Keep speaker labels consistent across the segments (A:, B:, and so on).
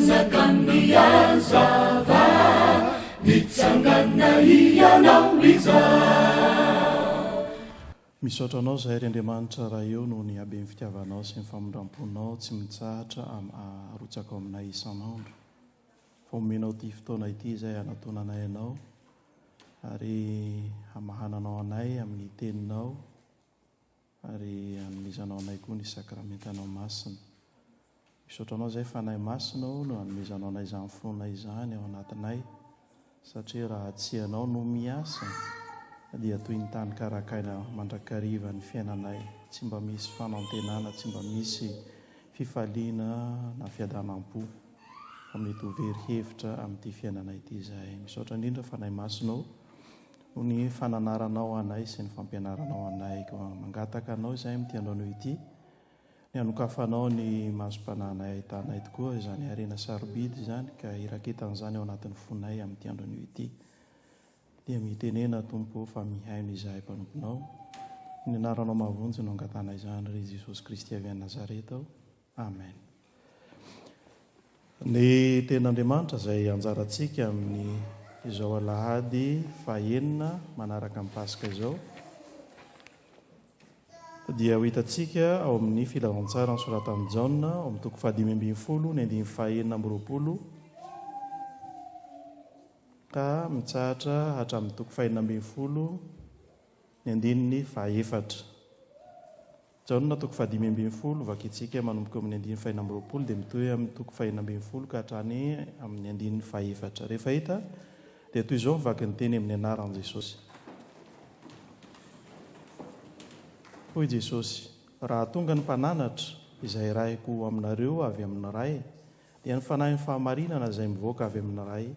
A: Mpanjakan'ny hazava, nitsangana Hianao izao.
B: Misaotra Anao izahay ry Andriamanitra Ray o noho ny haben'ny fitiavanao sy ny famindramponao tsy mitsahatra arotsakao aminay isan'andro. Fa omenao ity fotoana ity izay hanatonanay Anao ary hamahananao anay amin'ny Teninao ary hanomezanao anay koa ny Sakramentanao Masina. Misaotra Anao izay Fanahy Masina ô no hanomezanao anay izany finoana izany ao anatinay satria raha tsy Ianao no miasa dia toy ny tany karakaina mandrakariva ny fiainanay, tsy mba misy fanantenana, tsy mba misy fifaliana na fiadanam-po fa mety ho very hevitra amin'ity fiainana ity izahay. Misaotra indrindra Fanahy Masina ô noho ny fananaranao anay sy ny fampianaranao anay. Koa mangataka Anao izahay amin'ity andro anio ity ny hanokafanao ny masom-panahinay hahitanay tokoa izany harena sarobidy izany ka hiraketan'izany ao anatin'ny fonay amin'ity andro anio ity. Dia mitenena Tompo ô fa mihaino izahay mpanomponao. Ny anaranao mahavonjy no angatahana izany ry Jesosy Kristy avy any Nazareta ô. Amen. Ny tenin'Andriamanitra izay anjarantsika amin'ny izao alahady fahenina manaraka ny Paska izao dia ho hitantsika ao amin'ny Filazantsara nosoratan'i Jaona ao amin'ny toko fahadimy ambin'ny folo ny andininy fahenina amby roapolo ka mitsahatra hatramin'ny toko fahenina ambin'ny folo ny andininy fahaefatra. Jaona toko fahadimy ambin'ny folo, vakintsika manomboka eo amin'ny andininy fahenina amby roapolo dia mitohy amin'ny toko fahenina ambin'ny folo ka hatrany amin'ny andininy fahefatra. Rehefa hita dia toy izao ny vaky ny teny amin'ny anaran'i Jesosy. Hoy Jesosy, Raha tonga ny Mpananatra, izay irahiko ho aminareo avy amin'ny Ray, dia ny Fanahin'ny fahamarinana izay mivoaka avy amin'ny Ray,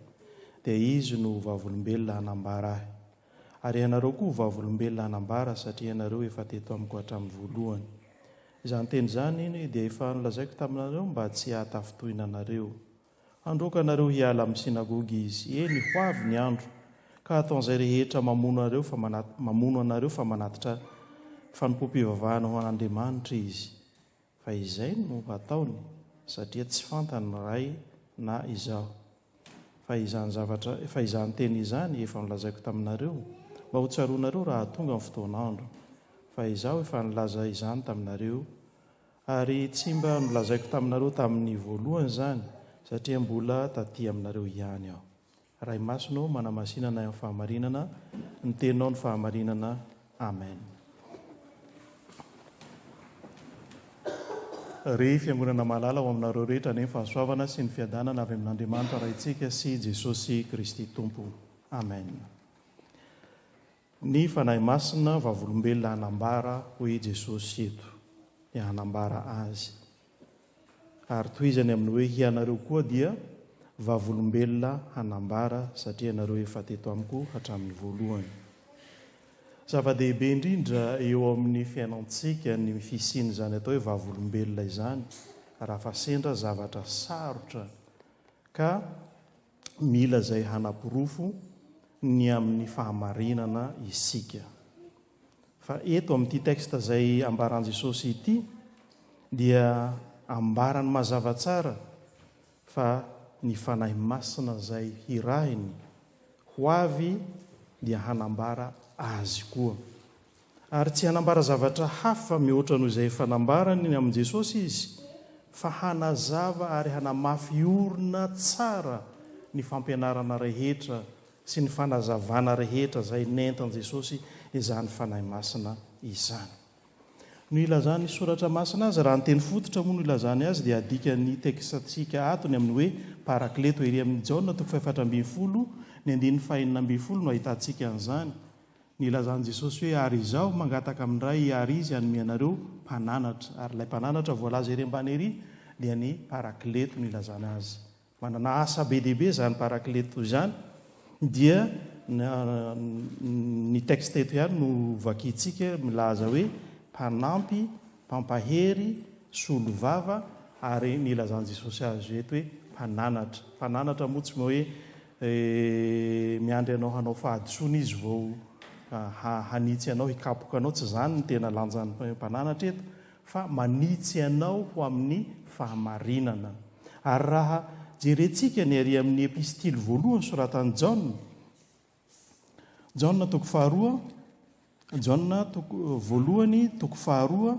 B: dia Izy no ho vavolombelona hanambara Ahy. Ary ianareo koa ho vavolombelona hanambara, satria ianareo efa teto amiko hatramin'ny voalohany. Izany teny izany dia efa nolazaiko taminareo mba tsy hahatafintohina anareo. Handroaka anareo hiala amin'ny synagoga izy, eny, ho avy ny andro, ka hataon'izay rehetra mamono anareo fa mamono anareo fa manatitra fanompoam-pivavahana ho an'Andriamanitra izy. Fa izay no hataony, satria tsy fantany ny Ray na Izaho. Fa izany zavatra, fa izany teny izany efa nolazaiko taminareo, mba ho tsaroanareo raha tonga ny fotoan'andro. Fa Izaho efa nilaza izany taminareo, ary tsy mba nolazaiko taminareo tamin'ny voalohany izany, satria mbola taty aminareo ihany Aho. Ray Masina ô, manamasina anay amin'ny fahamarinana, ny Teninao no fahamarinana. Amen. Ry Fiangonana malala, ho aminareo rehetra anie ny fahasoavana sy ny fiadanana avy amin'Andriamanitra Raintsika sy Jesosy Kristy Tompo. Amen. Ny Fanahy Masina vavolombelona hanambara, hoy Jesosy eto, dia hanambara Azy. Ary tohizany amin'ny hoe, Hianareo koa dia vavolombelona hanambara, satria ianareo efa teto amiko hatramin'ny voalohany. Zava-dehibe indrindra eo amin'ny fiainantsika ny fisian'izany atao hoe vavolombelona izany, raha fa sendra zavatra sarotra ka mila izay hanaporofo ny amin'ny fahamarinana isika. Fa eto amin'ity texte izay ambaran'i Jesosy ity dia ambarany mazava tsara fa ny Fanahy Masina izay hirahiny ho avy dia hanambara Azy koa. Ary tsy hanambara zavatra hafa mihoatra noho izay efa nambarany ny amin'i Jesosy izy, fa hanazava ary hanamafy orina tsara ny fampianarana rehetra sy ny fanazavana rehetra izay nentin'i Jesosy izany Fanahy Masina izany. No ilazan'ny Soratra Masina azy, raha ny teny fototra moa no ilazany azy dia adikan'ny tekstantsika ato ny amin'ny hoe Parakleto. Ery amin'ny Jaona toko faha-14 ny andininy faha-16 no ahitantsika an'izany. Nilazan'i Jesosy hoe, Ary Izaho mangataka amin'ny Ray ary Izy hanome anareo Mpananatra. Ary ilay Mpananatra voalaza ery ambany ery dia ny Parakleto no ilazana azy. Manana asa be dia be izany Parakleto izany. Dia ny texte eto ihany no vakintsika milaza hoe mpanampy, mpampahery, solovava ary ny ilazan'i Jesosy azy eto hoe mpananatra. Mpananatra moa tsy hoe miandry anao hanao fahadisoana izy vao hanitsy anao, hikapoka anao, tsy izany ny tena lanjan'ny mpananatra eto fa manitsy anao ho amin'ny fahamarinana. Ary raha jerentsika ny ary amin'ny epistily voalohany soratan'i Jaona, Jaona toko faharoa, Jaona toko voalohany toko faharoa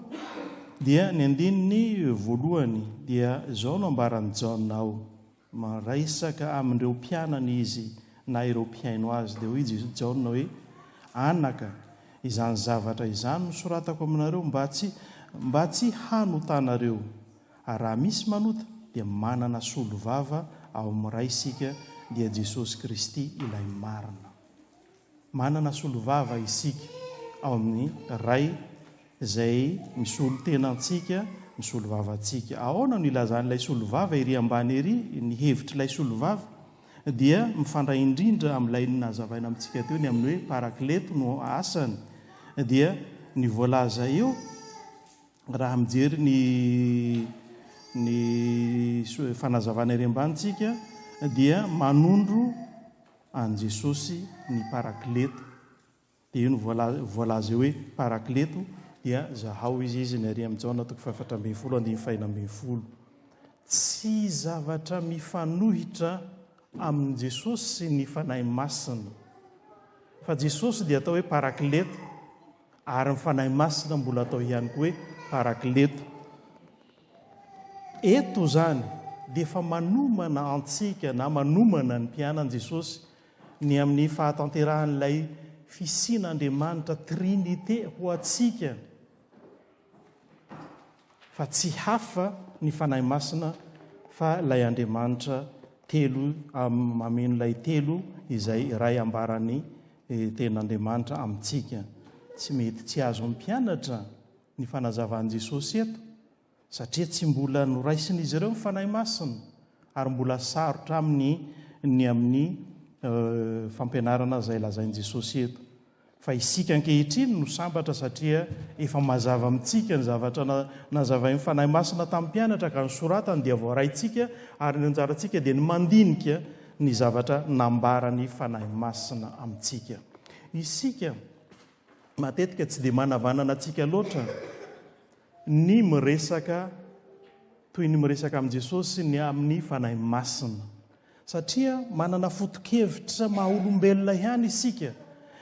B: dia ny andininy voalohany dia izao no ambaran'i Jaona ao, Miresaka amin'ireo mpianany izy na ireo mpihaino azy, dia hoy Jaona hoe, Anaka, izany zavatra izany no soratako aminareo mba tsy mba tsy hanotanareo. Ary raha misy manota, dia manana solovava ao amin'ny Ray isika, dia Jesosy Kristy ilay marina. Manana solovava isika ao amin'ny Ray izay misolo tena antsika, misolovava antsika. Ahoana no ilazan'ilay solovava ery ambany ery ny hevitr'ilay solovava? Dia mifandray indrindra amin'ilay nazavaina amintsika teo ny amin'ny hoe parakleto no asany. Dia ny voalaza eo, raha mijery ny ny fanazavana ery ambany tsika, dia manondro an'i Jesosy ny parakleto. Dia io no voalaza eo hoe parakleto, dia zahao izy izy ny ary amin'ny Jaona toko fahefatra ambin'ny folo andininy fahena ambin'ny folo. Tsy zavatra mifanohitra amin'i Jesosy ny Fanahy Masina. Fa Jesosy dia atao hoe parakleto, ary ny Fanahy Masina mbola atao ihany koa hoe parakleto. Eto izany dia efa manomana antsika na manomana ny mpianany Jesosy ny amin'ny fahatanterahan'ilay fisian'Andriamanitra Trinite ho antsika, fa tsy hafa ny Fanahy Masina fa ilay Andriamanitra telo mameno ilay telo izay iray ambaran'ny Tenin'Andriamanitra amintsika. Tsy mety tsy azon'ny mpianatra ny fanazavan'i Jesosy eto, satria tsy mbola noraisin'izy ireo ny Fanahy Masina, ary mbola sarotra aminy ny amin'ny fampianarana izay lazain'i Jesosy eto. Fa isika ankehitriny no sambatra satria efa mazava amintsika ny zavatra nazavain'ny Fanahy Masina tamin'ny mpianatra ka nosoratany dia voaraintsika ary ny anjarantsika dia ny mandinika ny zavatra nambaran'ny Fanahy Masina amintsika. Isika matetika tsy dia manavanana antsika loatra ny miresaka toy ny miresaka amin'i Jesosy ny amin'ny Fanahy Masina. Satria manana foto-kevitra maha-olombelona ihany isika,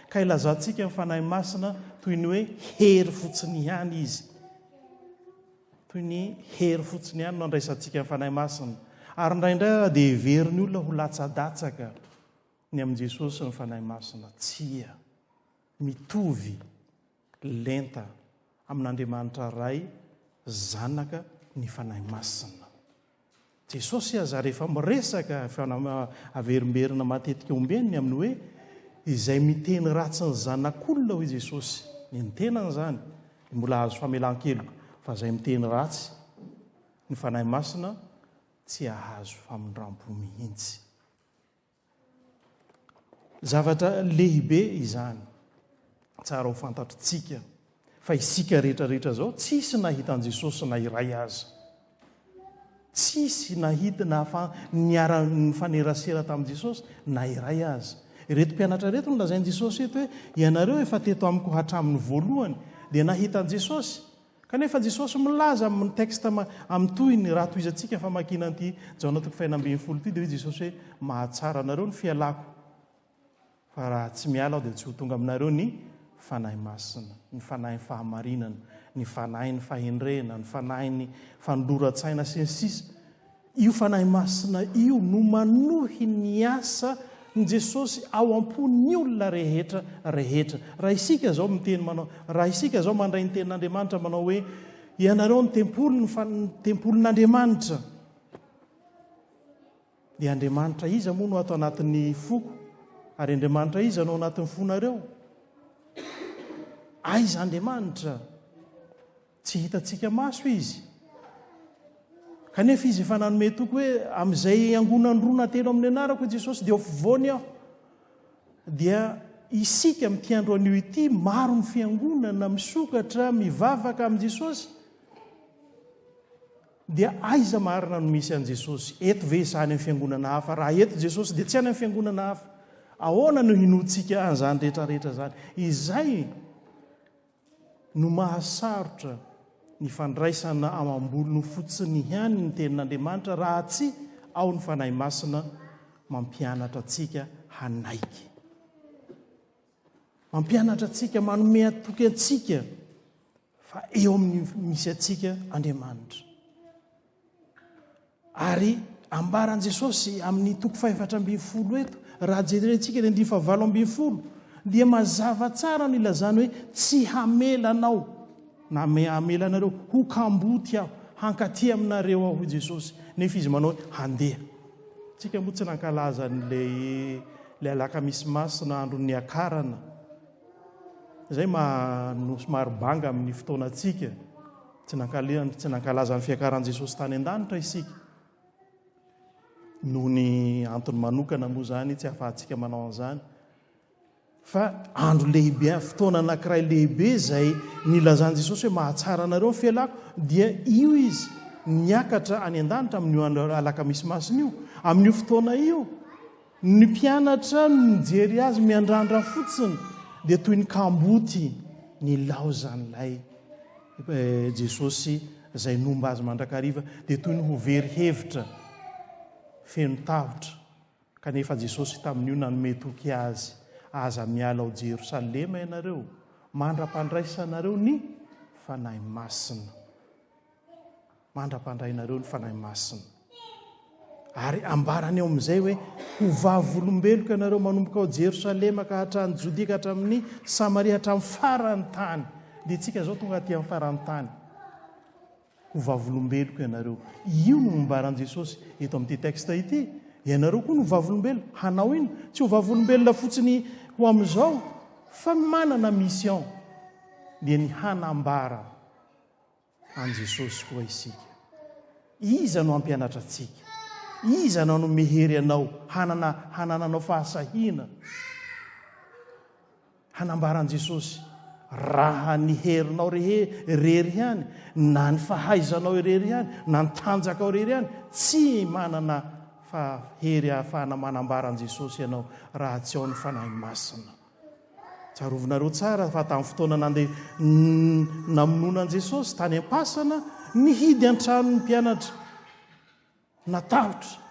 B: ka ilazantsika ny Fanahy Masina toy ny hoe hery fotsiny ihany izy. Toy ny hery fotsiny ihany no andraisantsika ny Fanahy Masina. Ary indraindray ara dia heverin'ny olona ho latsadatsaka ny amin'i Jesosy ny Fanahy Masina. Tsia. Mitovy lenta amin'Andriamanitra Ray, Zanaka, ny Fanahy Masina. Jesosy aza rehefa miresaka, efa averimberina matetika ombieny ny amin'ny hoe izay miteny ratsy ny Zanak'olona hoy Jesosy, ny ny tenany izany, dia mbola hahazo famelan-keloka, fa izay miteny ratsy ny Fanahy Masina tsy hahazo famindram-po mihitsy. Zavatra lehibe izany, tsara ho fantatritsika fa isika rehetra rehetra izao tsisy nahita an'i Jesosy na iray aza. Tsisy nahita na fa niara nifanerasera tamin'i Jesosy na iray aza. Ireto mpianatra ireto no lazain'i Jesosy eto hoe ianareo efa teto amiko hatramin'ny voalohany dia nahita an'i Jesosy. Kanefa Jesosy milaza amin'ny texte amin'ny tohiny, raha tohizantsika famakiana an'ity Jaona toko fahenina ambin'ny folo ity, dia hoy Jesosy hoe, Mahatsara anareo ny fialako, fa raha tsy miala aho dia tsy ho tonga aminareo ny Fanahy Masina, ny Fanahin'ny fahamarinana, ny Fanahin'ny fahendrena, ny Fanahin'ny fanoloran-tsaina sy ny sisa. Io Fanahy Masina io no manohy ny asa n'i Jesosy ao am-pon'ny olona rehetra rehetra. Raha isika izao miteny manao, raha isika izao mandray ny tenin'Andriamanitra manao hoe, Ianareo ny tempoly, ny tempolin'Andriamanitra. Dia Andriamanitra iza moa no ato anatin'ny foko? Ary Andriamanitra iza no ao anatin'ny fonareo? Aiza Andriamanitra? Tsy hitantsika maso Izy. Kanefa Izy efa nanome toky hoe amin'izay angonany roa na telo amin'ny anarako i Jesosy dia ao afovoany aho. Dia isika amin'ity andro anio ity, maro ny fiangonana misokatra mivavaka amin'i Jesosy. Dia aiza marina no misy an'i Jesosy? Eto ve sa any amin'ny fiangonana hafa? Raha eto Jesosy dia tsy any amin'ny fiangonana hafa. Ahoana no hinoantsika an'izany rehetra rehetra izany? Izay no mahasarotra ny fandraisana amam-bolony fotsiny ihany ny Tenin'Andriamanitra raha tsy. Ao ny Fanahy Masina mampianatra antsika hanaiky. Mampianatra antsika, manome atoky antsika fa eo amin'ny misy antsika Andriamanitra. Ary ambaran'i Jesosy amin'ny toko fahefatra ambin'ny folo eto, raha jerentsika ny andininy fahavalo ambin'ny folo, dia mazava tsara no ilazany hoe tsy hamela anao na hamela anareo ho kamboty aho, hankaty aminareo aho, hoy Jesosy. Nefa izy manao hoe handeha. Tsika moa tsy nankalaza an'ilay ilay alakamisy masina andro niakarana. Izay maha no somary banga amin'ny fotoanantsika. Tsy tsy nankalaza ny fiakaran'i Jesosy tany an-danitra isika. Noho ny antony manokana moa izany tsy ahafahantsika manao an'izany. Fa andro lehibe, fotoana anankiray lehibe izay nilazan'i Jesosy hoe mahatsara anareo ny fialako, dia io izy niakatra any an-danitra amin'io andro alakamisy masina io. Amin'io fotoana io, ny mpianatra nijery azy miandrandra fotsiny dia toy ny kamboty nilaozan'ilay eh, Jesosy izay nomba azy mandrakariva dia toy ny ho very hevitra, feno tahotra. Kanefa Jesosy tamin'io nanome toky azy, Aza miala ao Jerosalema ianareo, mandra-pandraisanareo ny Fanahy Masina. Mandra-pandrainareo ny Fanahy Masina. Ary ambarany eo amin'izay hoe, Ho vavolombeloko ianareo manomboka ao Jerosalema ka hatrany Jodia ka hatramin'ny Samaria hatramin'ny faran'ny tany. Dia tsika izao tonga aty amin'ny faran'ny tany. Ho vavolombeloko ianareo. Io no nombaran'i Jesosy eto amin'ity texte ity. Ianareo koa no vavolombelona. Hanao inona? Tsy ho vavolombelona fotsiny ho amin'izao, fa manana mission, dia ny hanambara an'i Jesosy koa isika. Iza no hampianatra antsika? Iza no hanome hery anao hanana hanananao fahasahiana? Hanambara an'i Jesosy, raha ny herinao rehe irery ihany, na ny fahaizanao irery ihany, na ny tanjakao irery ihany, tsy manana fa hery ahafahana manambara an'i Jesosy ianao raha tsy ao ny Fanahy Masina. Tsarovinareo tsara fa tamin'ny fotoana nandeha namonoana an'i Jesosy tany am-pasana, nihidy an-trano ny mpianatra. Natahotra.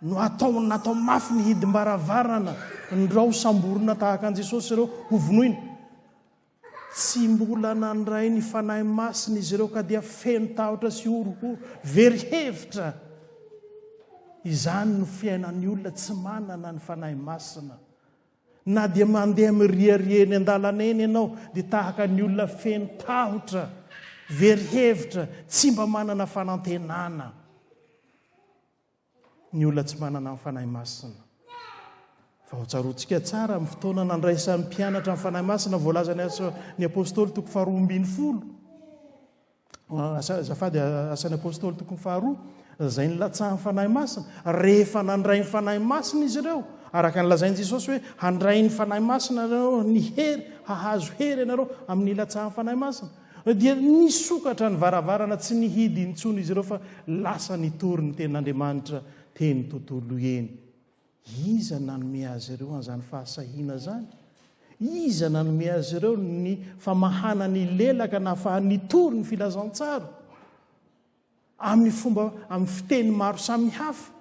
B: No atao natao mafy ny hidim-baravarana, ndrao samborina tahaka an'i Jesosy ireo hovonoina. Tsy mbola nandray ny Fanahy Masina izy ireo ka dia feno tahotra sy horohoro, very hevitra. Izany no fiainan'ny olona tsy manana ny Fanahy Masina. Na dia mandeha miriaria eny an-dalana eny ianao dia tahaka ny olona feno tahotra, very hevitra, tsy mba manana fanantenana. Ny olona tsy manana ny Fanahy Masina. Fa ho tsaroantsika tsara amin'ny fotoana nandraisan'ny mpianatra ny Fanahy Masina voalazan'ny Asan'ny Apostoly toko faharoa ambin'ny folo. Azafady, Asan'ny Apostoly tokony faharoa, izay nilatsahan'ny Fanahy Masina. Rehefa nandray ny Fanahy Masina izy ireo, araka ny lazain'i Jesosy hoe handray ny Fanahy Masina ianareo, ny hery, hahazo hery ianareo amin'ny nilatsahan'ny Fanahy Masina. Dia nisokatra ny varavarana, tsy nihidy intsony izy ireo fa lasa nitory ny tenin'Andriamanitra teny tontolo eny. Iza nanome azy ireo an'izany fahasahiana izany? Iza nanome azy ireo ny famahana ny lelaka nahafahany nitory ny filazantsara amin'ny fomba amin'ny fiteny maro samihafa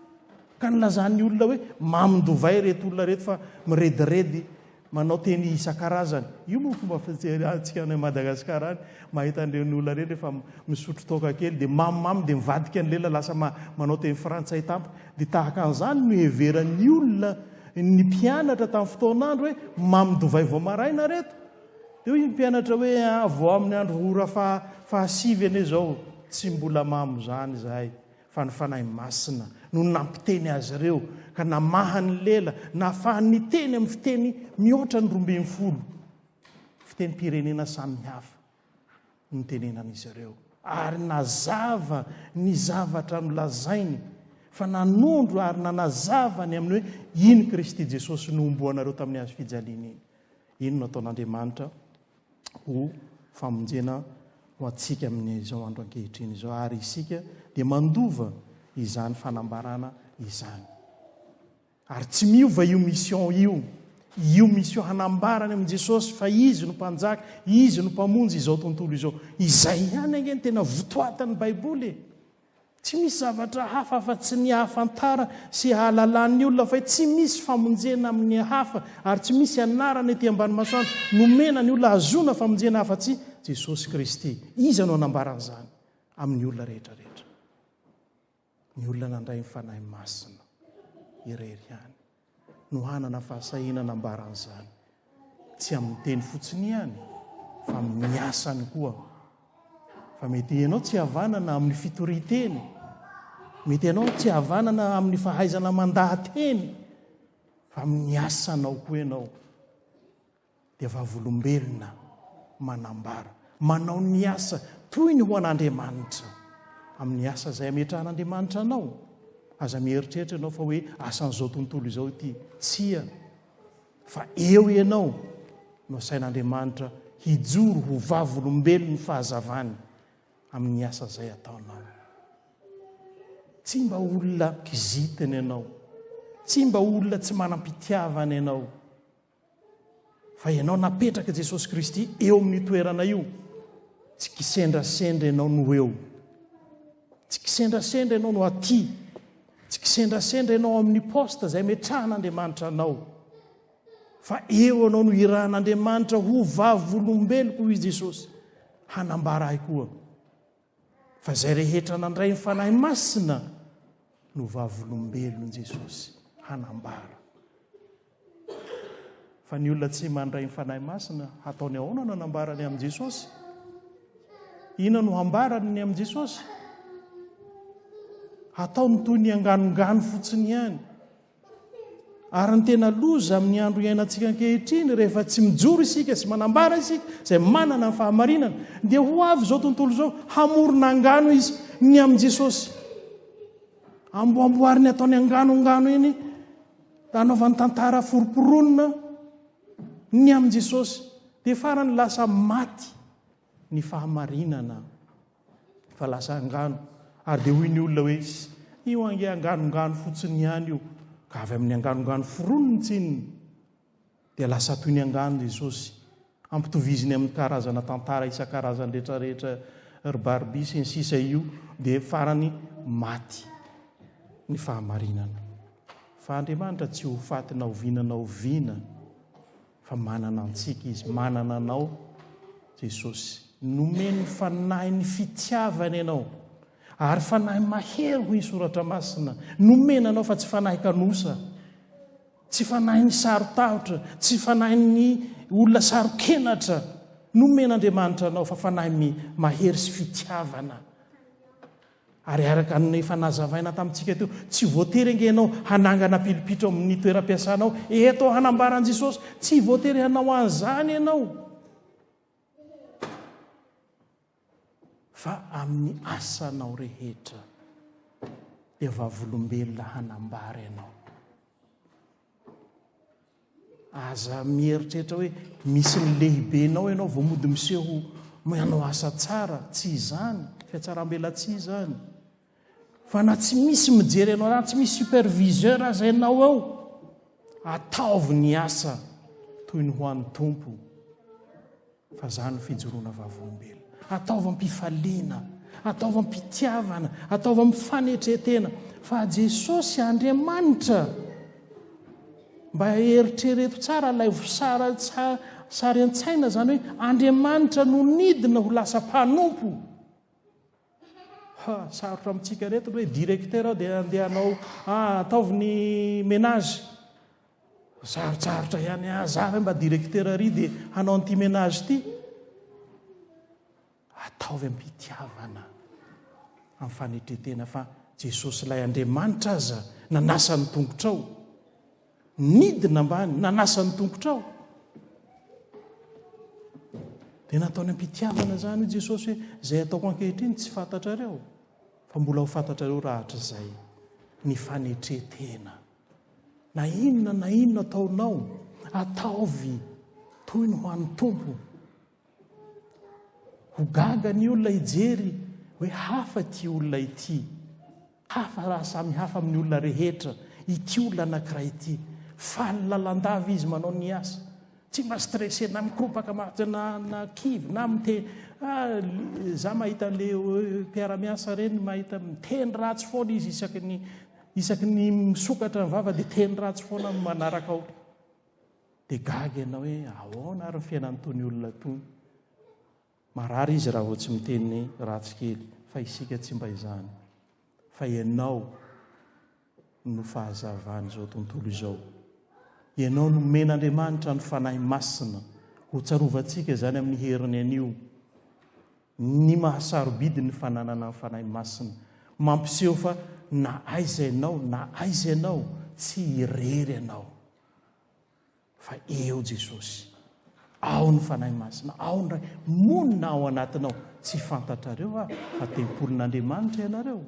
B: ka nilazan'ny olona hoe mamon-dovay ireto olona ireto fa mirediredy Manao teny isan-karazany. Io moa fomba fijery any Madagasikara any, mahita an'ireny olona ireny rehefa misotro toaka kely dia mamomamo dia mivadika ny lela lasa manao teny frantsay tampoka. Dia tahaka an'izany no iheveran'ny olona ny mpianatra tamin'ny fotoan'andro hoe mamo divay vao maraina reto. Dia hoy ny mpianatra hoe ah, vao amin'ny andro ora fahasivy anie izao, tsy mbola mamo izany izahay. fa ny Fanahy Masina no nampiteny azy ireo ka namaha ny lela, nahafahany niteny amin'ny fiteny mihoatra ny 12, fitenim-pirenena samihafa nitenenan'izy ireo, ary nazava ny zavatra nolazainy, fa nanondro ary nanazava ny amin'ny hoe iny Kristy Jesosy nohomboanareo tamin'ny hazo fijaliana iny. Iny no ataon'Andriamanitra ho famonjena ho antsika amin'izao andro ankehitriny izao, ary isika dia mandova izany fanambarana izany. Ary tsy miova io mission io, io mission hanambarany amin'i Jesosy fa Izy no Mpanjaka, Izy no Mpamonjy izao tontolo izao. Izay ihany ange ny tena votoatan'ny Baiboly e! Tsy misy zavatra hafa afa-tsy ny hahafantara sy hahalalan'ny olona fa tsy misy famonjena amin'ny hafa ary tsy misy anarana ety ambany masoandro nomena ny olona hahazoana famonjena afa-tsy Jesosy Kristy. Iza no hanambara an'izany amin'ny olona rehetra rehetra? Ny olona nandray ny Fanahy Masina irery ihany. no hanana fahasahiana hanambara an'izany, tsy amin'ny teny fotsiny ihany fa amin'ny asany koa. Fa mety ianao tsy havanana amin'ny fitorian-teny, mety ianao tsy havanana amin'ny fahaizana mandaha-teny, fa amin'ny asanao koa ianao. dia vavolombelona manambara, manao ny asa toy ny ho an'Andriamanitra, amin'ny asa izay ametrahan'Andriamanitra anao. Aza mieritreritra ianao fa hoe asan'izao tontolo izao ity. Tsia, fa eo ianao no asain'Andriamanitra hijoro ho vavolombelon'ny fahazavany amin'ny asa izay ataonao. Tsy mba olona kizitina ianao, tsy mba olona tsy manam-pitiavana ianao. Fa ianao napetrak'i Jesosy Kristy eo amin'io toerana io. Tsy kisendrasendra ianao no eo. Tsy kisendrasendra ianao no aty. Tsy kisendrasendra ianao amin'ny poste izay ametrahan'Andriamanitra anao. Fa eo ianao no irahan'Andriamanitra ho vavolombeloko hoy Jesosy. Hanambara ahy koa. Fa izay rehetra nandray ny Fanahy Masina no vavolombelon'i Jesosy hanambara. Fa ny olona tsy mandray ny Fanahy Masina, hataony ahoana no hanambarany amin'i Jesosy? Inona no hambarany ny amin'i Jesosy? Hataony toy ny anganongano fotsiny ihany. Ary ny tena loza amin'ny andro iainantsika ankehitriny, rehefa tsy mijoro isika sy manambara isika izay manana ny fahamarinana, dia ho avy izao tontolo izao hamorona angano izy ny amin'i Jesosy. Amboamboariny ataony anganongano iny, anaovany tantara foromporonina ny amin'i Jesosy. Dia farany lasa maty ny fahamarinana. fa lasa angano ary dia hoy ny olona hoe io ange anganongano fotsiny ihany io ka avy amin'ny anganongano foroniny tsinona dia lasa toy ny angano Jesosy ampitoviziny amin'ny karazana tantara isan-karazany rehetrarehetra ry Barbie sy ny sisa io dia farany maty ny fahamarinana fa Andriamanitra tsy ho faty na oviana na oviana Fa manana antsika Izy, manana anao Jesosy. Nomeny fanahin'ny fitiavana ianao, ary fanahy mahery hoy ny Soratra Masina, nomena anao fa tsy fanahy kanosa, tsy fanahin'ny saro-tahotra, tsy fanahin'ny olona saro-kenatra, nomen'Andriamanitra anao fa fanahy mahery sy fitiavana. Ary araka ny efa nazavaina tamintsika teo, tsy voatery ange ianao hanangana pilipitra ao amin'ny toeram-piasanao eto hanambara an'i Jesosy. Tsy voatery hanao an'izany ianao. Fa amin'ny asanao rehetra dia vavolombelona hanambara ianao. Aza mieritreritra hoe misy ny lehibenao ianao vao mody miseho manao asa tsara. Tsy izany, fihatsarambelatsihy izany. Fa na tsy misy mijery anao, na tsy misy superviseur aza ianao eo, ataovy ny asa toy ny ho an'ny Tompo. Fa zany no fijoroana vavolombelona. Ataovy am-pifaliana, ataovy am-pitiavana, ataovy amin'ny fanetren-tena. Fa Jesosy Andriamanitra, mba eritrereto tsara, alaivo sary sary an-tsaina zany hoe Andriamanitra no nidina ho lasa mpanompo. Ha, sarotra amintsika reto ny hoe directeur aho dia andeha hanao, ah, ataovy ny ménage. Sarotsarotra ihany ah, za ve mba directeur ary dia hanao an'ity ménage ity? Ataovy am-pitiavana, amin'ny fanetren-tena fa Jesosy ilay Andriamanitra aza nanasa ny tongotrao. Nidina ambany, nanasa ny tongotrao. Dia nataony am-pitiavana izany hoy Jesosy hoe izay ataoko ankehitriny tsy fantatrareo fa mbola ho fantatrareo rahatrizay ny fanetren-tena. Na inona na inona ataonao, ataovy toy ny ho an'ny Tompo. Ho gaga ny olona hijery hoe hafa ity olona ity. Hafa raha samy hafa amin'ny olona rehetra ity olona anankiray ity. Faly lalandava izy manao ny asa. Tsy mba stressé na mikoropaka mafy na na kivy na miteny ah za mahita an'le mpiara-miasa reny mahita miteny ratsy foana izy isaky ny isaky ny misokatra ny vava dia teny ratsy foana no manaraka ao. Dia gaga ianao hoe ahoana ary ny fiainan'itony olona itony. Marary izy raha vao tsy miteny ratsy kely fa isika tsy mba izany. Fa ianao no fahazavan'izao tontolo izao. Ianao nomen'Andriamanitra ny Fanahy Masina. Ho tsarovantsika izany amin'ny heriny anio. Ny maha-sarobidy ny fananana ny Fanahy Masina. Mampiseho fa na aiza ianao na aiza ianao, tsy irery ianao. Fa eo Jesosy. Ao ny Fanahy Masina, ao ny Ray, monina ao anatinao. Tsy fantatrareo va fa tempolin'Andriamanitra ianareo?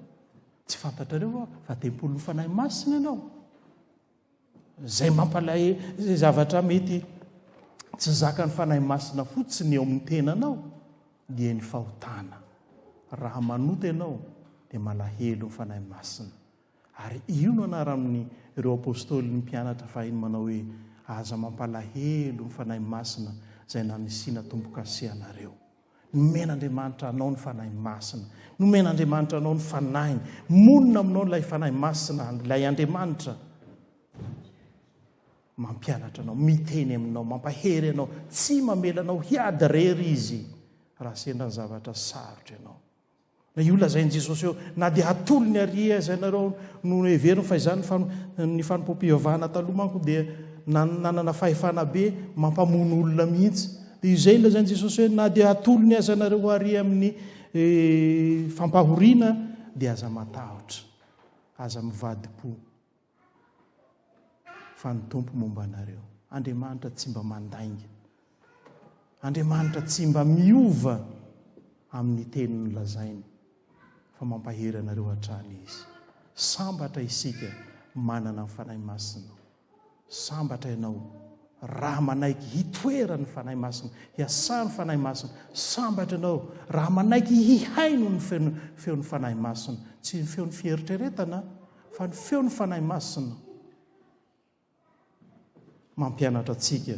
B: Tsy fantatrareo va fa tempolin'ny Fanahy Masina ianao? Izay mampalahelo, izay zavatra mety tsy zakan'ny Fanahy Masina fotsiny eo amin'ny tenanao dia ny fahotana. Raha manota ianao dia malahelo ny Fanahy Masina. Ary io no anaran'ny ireo Apostoly ny mpianatra fahiny manao hoe, Aza mampalahelo ny Fanahy Masina izay nanisiana tombo-kase anareo. Nomen'Andriamanitra anao ny Fanahy Masina. Nomen'Andriamanitra anao ny Fanahiny. Monina aminao ilay Fanahy Masina, ilay Andriamanitra mampianatra anao, miteny aminao, mampahery anao, tsy mamela anao hiady irery Izy raha sendra ny zavatra sarotra ianao. Na io lazain'i Jesosy eo, na dia hatolony àry aza ianareo no heveriny fa izany ny fanompoam-pivavahana taloha manko dia nanana fahefana be mampamono olona mihitsy. Dia izay lazain'i Jesosy hoe na dia hatolony aza ianareo àry amin'ny eh, fampahoriana dia aza matahotra, aza mivadi-po. Fa ny Tompo momba anareo. Andriamanitra tsy mba mandainga. Andriamanitra tsy mba miova amin'ny teny nolazainy, fa mampahery anareo hatrany Izy. Sambatra isika manana ny Fanahy Masina. Sambatra ianao raha manaiky hitoeran'ny Fanahy Masina, hiasan'ny Fanahy Masina. Sambatra ianao raha manaiky hihaino ny feon'ny Fanahy Masina. Tsy ny feon'ny fieritreretana, fa ny feon'ny Fanahy Masina mampianatra antsika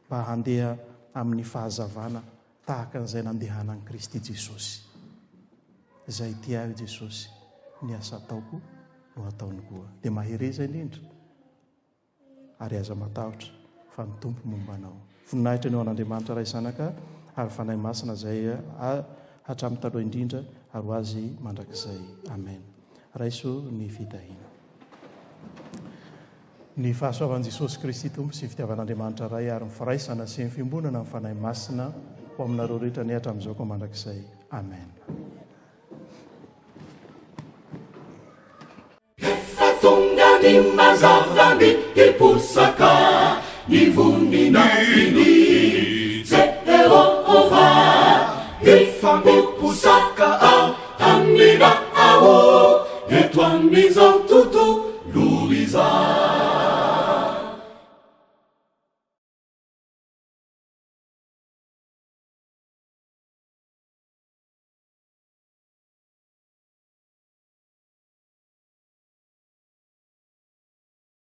B: mba handeha amin'ny fahazavana tahaka an'izay nandehanan'i Kristy Jesosy. Izay tia ahy Jesosy, ny asa ataoko no ataony koa. Dia mahereza indrindra ary aza matahotra fa ny Tompo momba anao. Voninahitra ny ho an'Andriamanitra Ray Zanaka ary Fanahy Masina izay hatramin'ny taloha indrindra ary ho azy mandrakizay. Amen. Raiso ny fitahiana. Ny fahasoavan'i Jesosy Kristy Tompo sy fitiavan'Andriamanitra Ray ary ny firaisana sy ny fiombonana amin'ny Fanahy Masina ho aminareo rehetra anie hatramin'izao ka mandrakizay. Amen.
A: Efa tonga ny mazava mihiposaka ny voninahiny Jehovah. Efa miposaka aminao eto amin'izao tontolo izao.